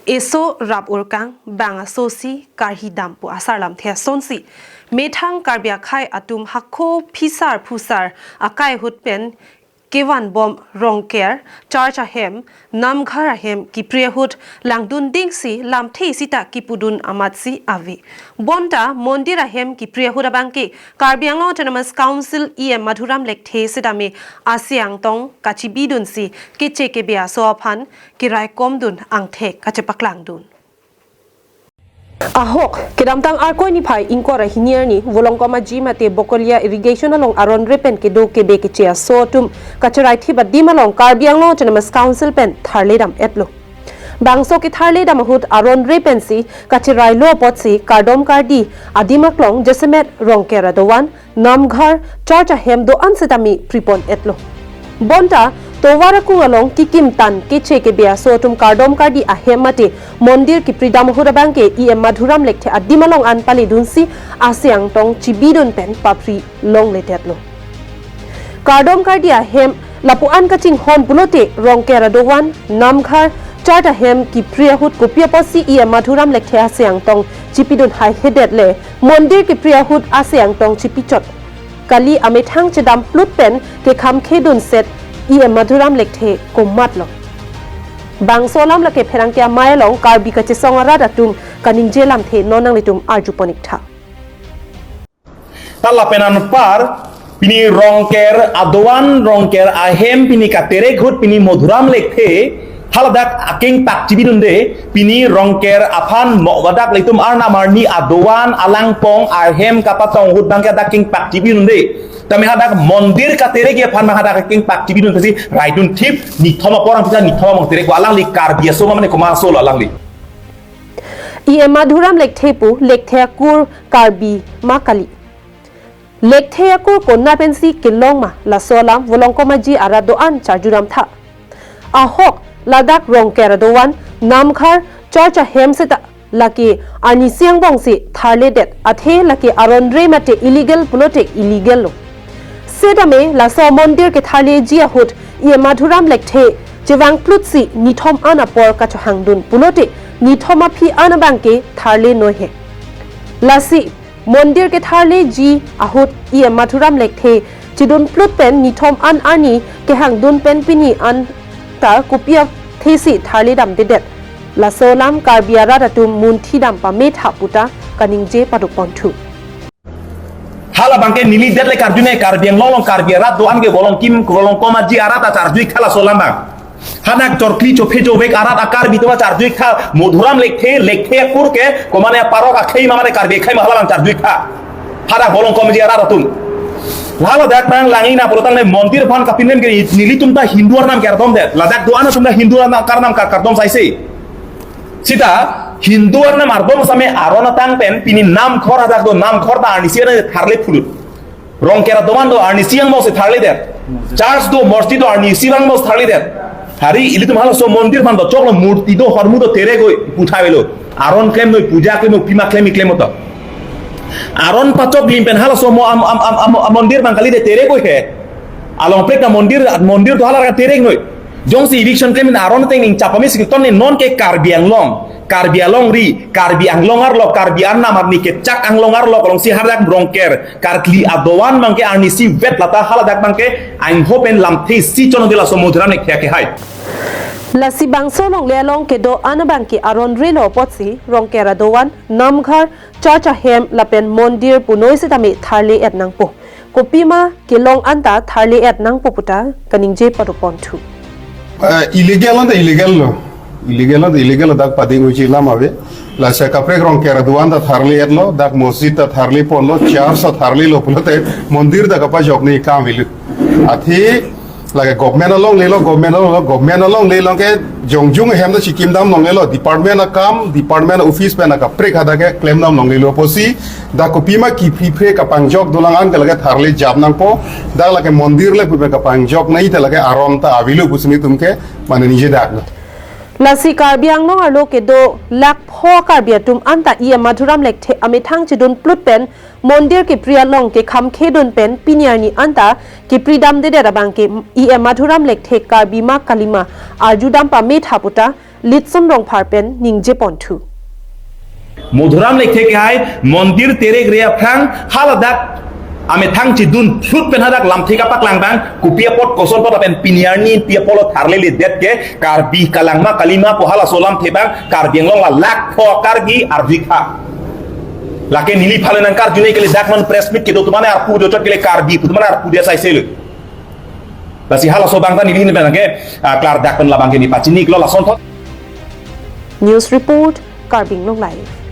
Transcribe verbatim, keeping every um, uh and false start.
Eso rap urkang bang asosi karhi dam pu asar lamthe asonsi methang Karbi akhei atum hako phisar phusar akai ahut pen kevan bom Rongker church ahem, Namghar ahem kipri ahut langdun dingsi lamthe sita kipudun amatsi ave. Bonta mondir ahem kipri ahut abangke Karbi Anglong Autonomous Council E M Madhuram Lekthe sitame aseng tong kachibidunsi keche kebe aso aphan keraikomdun angthek kachepaklangdun. Ahok, kedamtang Arkoi niphai ingkoi ra hini arni, Volongkom Aji mate Bokolia Irrigation along aron re pen kedo kebe keche aso atum kacherai thip adim along Karbi Anglong Autonomous Council pen tharle dam etlo. Bangso ketharle dam ahut aron re pensi kacherai lo apotsi kardom kardi adim aklong jasemet Rongker adovan, Namghar, church ahem do-an sitame pripon etlo. Bonta tovar akung along kikim tan keche kebe aso atum kardom kardi ahem mate mondir kipri dam ahut abangke E M Madhuram Lekthe adim along an paledunsi aseng tong chibidun pen papri longledetlo. Kardom kardi ahem lapu-an kachinghon pulote Rongker adovan, Namghar, church ahem kipri ahut kopi apotsi E M Madhuram Lekthe aseng tong chipidun haihedet le mondir kipri ahut aseng tong chipichot kali amethang chedam plut pen kekham khedun set E M Madhuram Lekthe komatlo. Bangso alam lake pherangke amei along Karbi kachesong arat atum kaningje lamthe non nanglitum arjupon iktha. Ta lapen anpar pini Rongker adovan, Rongker ahem pini katerek ahut pini Madhuram Lekthe haladak akengpak chibidunde, pini Rongker aphan mo wadak ilitum arnam arni adovan alangpong ahem kapatong ahut abangke dak kengpak chibidunde. Tame hadak mondir katerek aphan ma hadak kengpak chibidun pesi raidun thip, nithom apor ang pisa nithom among terek alangli Karbi aso ma mane komat aso lo alangli. E M Madhuram Lekthe pu Lekthe akur Karbi ma kali. Lekthe akur konat pensi kelong ma laso alam Volongkom Aji arat do-an charjudam tha. Ahok ladak Rongker adovan, Namghar, church ahem seta lake arnisi angbongsi tharledet athe lake aron re mate illegal pulote illegal lo. Setame laso mondir ketharleji ahut E M Madhuram Lekthe chevang plutsi nithom an apor kachohangdun pulote nithom aphi an abangke tharle noi he. Lasi mondir ketharleji ahut E M Madhuram Lekthe chedun plut pen nithom an arni kehangdun pen pini an ta kopi athesi tharle damdedet. Laso alam Karbi arat atum munthi dam pame tha puta kaningje paduk ponthu. Hala abangke neli det le karjunai Karbi Anglong along Karbi arat do-an ke Volongkim, Volongkom Aji arat ta charju iktha laso alam abang. Hadak chorkli chophe chovek arat a Karbi atum ta charju iktha, Madhuram Lekthe, Lekthe akur ke, komane parok akhei ma mane Karbi akhei ma hala abang charju iktha. Hadak Volongkom Aji arat atum. Haladak nang langina pulotangte mondir aphan kapinem ke nelitum ta Hindu arnam ke ardomdet. Ladak do-an atum ta Hindu arnam karnam kar kardom saise. Sita Hindu arnam ardom same aron atang pen pini Namghor hadak do, Namghor ta arnisi an tharle phulut. Rongker adovan do arnisi angbongsi tharledet. Church do, mosjid do arnisi angbongsi tharledet. Hari ilitum halaso mondir aphan do choklo murti do, hormu do terek oi putha avelo. Aron klem noi, puja klem noi, pima klem iklem oto. Aron pachok lim pen halaso mo am, am, am, am, am mondir abang kalidet terek oi he. Along plek na mondir, mondir do hala terek noi. Jongsi eviction klem in aron ateng ning chapame sing ton ne non ke Karbi Anglong, Karbi alongri, Karbi Anglong arlo, Karbi arnam arni kechak Anglong arlo, alongsi hadak Rongker, karkli adovan abangke arnisi vet lata haladak abangke aingho pen lamthe si chonodela so Madhuram Lekthe akehai. Lasi bangso alongle along kedo an abangke aron relo apotsi Rongker adovan, Namghar, church ahem lapen mondir punoi setame tharle et nangpo. Kopima kelong anta tharle et nangpo puta kaningje paduk ponthu. Eh, illegal anta illegal lo. Illegal anta illegal lo, dak pading uji lam ave. Lasi kaprek Rongker adovan ta tharle etlo, dak mosjid ta tharle ponlo, church ta tharlelo pulote mondir ta kapajok ni kam avelo. Athe lake government alonglelo, government along, government alongle along ke jongjung ahem ta chikim dam longlelo, department akam, department office pen akaprek hadak ke klem dam longlelo pusi, dak kopima kiphri phre kapangjok dolang an ke lake tharle jap nangpo, dak lake mondir le pu pen kapangjok nai te lake aron ta avelo pusi nelitum ke mane ningje dak lo. Lasi Karbi Anglong arlo kedo lakh pho Karbi atum anta E M Madhuram Lekthe amethang chedun plut pen mondir kipri along kekham khedun pen pini arni anta kipri damdedet abangke E M Madhuram Lekthe Karbi ma kalima arjudam pame tha puta Litson Rongphar pen ningje ponthu. Madhuram Lekthe kehai mondir terek re aphrang haladak amethang chidun phut pen hadak lamthe kapaklang abang, kopi apot koson apot lapen pini arni pi apotlo tharleledet ke Karbi kalangma kalima pu halaso lamthe abang Karbi Anglong la lakh pho kargi arjikha. Lake neli phale nangkarjune kele dak non press meet kedo atum mane arpu do chot kele Karbi pu atum mane arpu dia saiselo. Lasi halaso abang ta neli ne abang ke, ah, klardak pen labang ke neli pachini iklo lason thot. News report, Karbi Anglong Live.